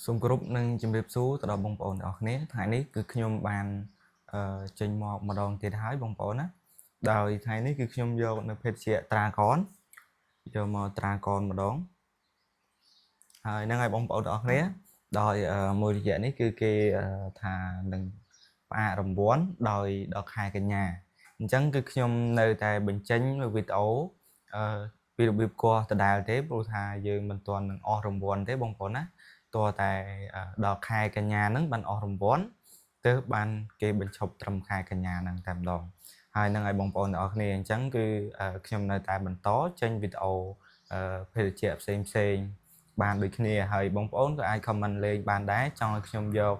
សូមគោរពនិងជម្រាបសួរទៅដល់បងប្អូនទាំងអស់គ្នាថ្ងៃនេះគឺខ្ញុំបានចេញមកម្ដងទៀតហើយបងប្អូនណាដោយថ្ងៃនេះគឺខ្ញុំយកនៅភេទជាត្រាកនយកមកត្រាកនម្ដងហើយហ្នឹងហើយបងប្អូនទាំងអស់គ្នាដោយមួយរយៈនេះគឺគេថានឹងផ្អាករង្វាន់ដោយដល់ខែកញ្ញាអញ្ចឹងគឺខ្ញុំនៅតែបញ្ចេញវីដេអូពីរបៀបគោះដដែលទេព្រោះថាយើងមិនទាន់នឹងអស់រង្វាន់ទេបងប្អូនណាតើតែដល់ខែកញ្ញាហ្នឹងបានអស់រង្វាន់ទើបបានគេបញ្ឈប់ត្រឹមខែកញ្ញាហ្នឹងតែម្ដងហើយនឹងឲ្យបងប្អូនទាំងអស់គ្នាអញ្ចឹងគឺខ្ញុំនៅតែបន្តចេញវីដេអូភេសជ្ជៈផ្សេងផ្សេងបានដូចគ្នាហើយបងប្អូនក៏អាច comment លេងបានដែរចង់ឲ្យខ្ញុំយក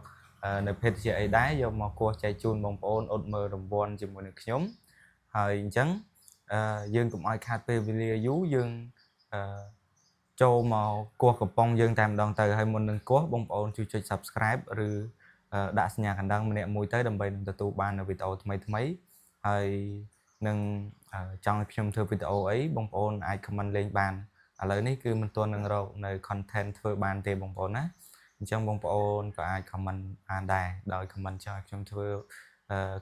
នៅភេសជ្ជៈអីដែរយកមកគោះចែកជូនបងប្អូនអត់មើលរង្វាន់ជាមួយនឹងខ្ញុំហើយអញ្ចឹងយើងកុំឲ្យខាតពេលវេលាយូរយើងចូលមកគោះកំប៉ុងយើងតែម្ដងទៅហើយមុននឹងគោះបងប្អូនជួយចុច Subscribe ឬដាក់សញ្ញាកណ្ដឹងម្នាក់មួយទៅដើម្បីនឹងទទួលបាននូវវីដេអូថ្មីថ្មីហើយនឹងចង់ឲ្យខ្ញុំធ្វើវីដេអូអីបងប្អូនអាច comment លេងបានឥឡូវនេះគឺមិនទាន់នឹងរកនៅ content ធ្វើបានទេបងប្អូនណាអញ្ចឹងបងប្អូនក៏អាច comment បានដែរដោយ comment ចង់ឲ្យខ្ញុំធ្វើ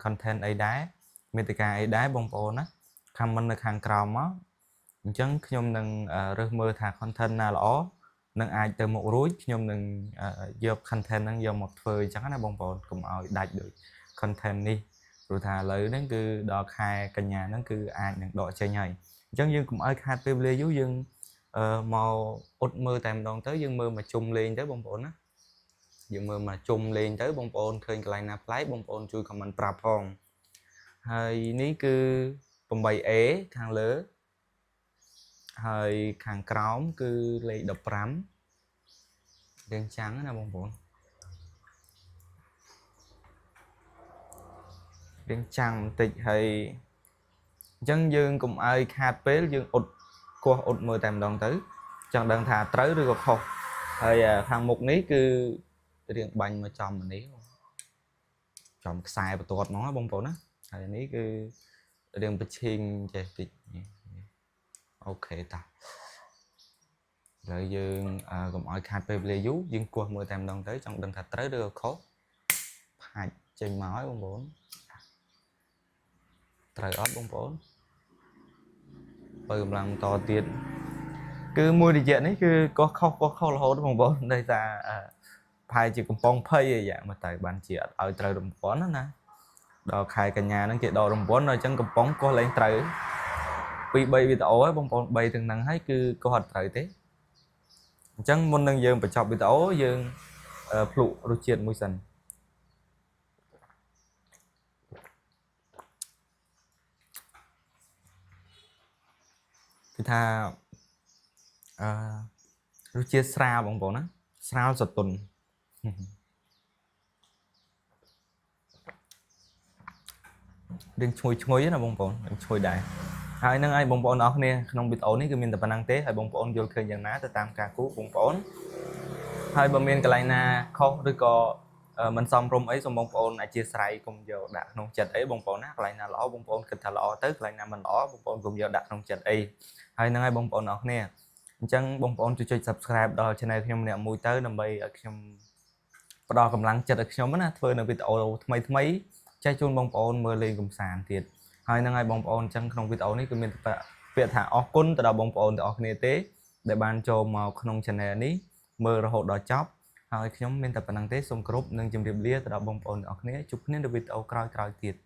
content អីដែរមេតិកាអីដែរបងប្អូនណា comment នៅខាងក្រោមមកអញ្ចឹងខ្ញុំនឹងរើសមើលថា content ណាល្អនឹងអាចទៅមុខរួចខ្ញុំនឹងយក content ហ្នឹងយកមកធ្វើអញ្ចឹងណាបងប្អូនកុំឲ្យដាច់ដូច content នេះព្រោះថាឥឡូវហ្នឹងគឺដល់ខែកញ្ញាហ្នឹងគឺអាចនឹងដកចេញហើយអញ្ចឹងយើងកុំឲ្យខាតពេលវេលាយូរយើងមកអ៊ុតមើលតែម្ដងទៅយើងមើលមកជុំលេងទៅបងប្អូនណាយើងមើលមកជុំលេងទៅបងប្អូនឃើញកន្លែងណាប្លែកបងប្អូនជួយ comment ប្រាប់ផងហើយនេះគឺ 8A ខាងលើហើយខាងក្រោមគឺលេខ15រៀងចាំងណាបងប្អូនរៀងចាំងបន្តិចហើយអញ្ចឹងយើងកុំឲ្យខាតពេលយើងអ៊ុតគោះអ៊ុតមើលតែម្ដងទៅចង់ដឹងថាត្រូវឬក៏ខុសហើយខាងមុខនេះគឺរៀងបាញ់មកចំនេះចំខ្សែបន្ទាត់ហ្មងបងប្អូនណាហើយនេះគឺរៀងប្រឈីងចេះតិចអូខេតាឥឡូវយើងកុំឲ្យខាតពេលវេលាយូរយើងគោះមើលតែម្ដងទៅចង់ដឹងថាត្រូវឬក៏ខុសផាច់ចេញមកហើយបងប្អូនត្រូវអត់បងប្អូនបើកម្លាំងបន្តទៀតគឺមួយរយៈនេះគឺកោះខុសកោះខុសរហូតបងប្អូនដោយសារប្រហែលជាកំប៉ុងភ័យអីយ៉ាងមកទៅបានជាអត់ឲ្យត្រូវរង្វាន់ណាដល់ខែកញ្ញាហ្នឹងគេដករង្វាន់ដល់អញ្ចឹងកំប៉ុងកោះលែងត្រូវ2 3វីដេអូហើយបងប្អូន3ទាំងហ្នឹងហើយគឺកោះអត់ត្រូវទេអញ្ចឹងមុននឹងយើងបញ្ចប់វីដេអូយើងភ្លក់រសជាតិមួយសិនគឺថារសជាតិស្រាលបងប្អូនណាស្រាលសតុនរៀងឈ្ងុយឈ្ងុយណាបងប្អូនរៀងឈ្ងុយដែរហើយនឹងឲ្យបងប្អូនអរគ្នាក្នុងវីដេអូនេះគឺមានតែប៉ុណ្្នឹងទេហើយបងប្អូនយល់ឃើញយ៉ាងណាទៅតាមការគូបងប្អូនហើយបើមានកន្លែងណាខុសឬក៏មិនសមរម្យអីសូមបងប្អូនអធិស្ឋានកុំយកដាក់ក្នុងចិត្តអីបងប្អូនណាកន្លែងណាល្អបងប្អូនគិតថាល្អទៅកន្លែងណាមិនល្អបងប្អូនកុំយកដាក់ក្នុងចិត្តអីហើយនឹងឲ្យបងប្អូនអរគ្នាអញ្ចឹងបងប្អូនជួយចុច Subscribe ដល់ Channel ខ្ញុំម្នាក់មួយទៅដើម្បីឲ្យខ្ញុំផ្ដល់កម្លាំងចិត្តឲ្យខ្ញុំណាធ្វើនៅវីដេអូថ្មីថ្មីចែកជូនបងប្អូនមើលលេងកម្សាន្តទៀតហើយនឹងឲ្យបងប្អូនអញ្ចឹងក្នុងវីដេអូនេះគឺមានពាក្យថាអរគុណទៅដល់បងប្អូនទាំងអស់គ្នាទេដែលបានចូលមកក្នុង Channel នេះមើលរហូតដល់ចប់ហើយខ្ញុំមានតែប៉ុណ្្នឹងទេសូមគោរពនិងជម្រាបលាទៅដល់បងប្អូនទាំងអស់គ្នាជួបគ្នានៅវីដេអូក្រោយៗទៀត។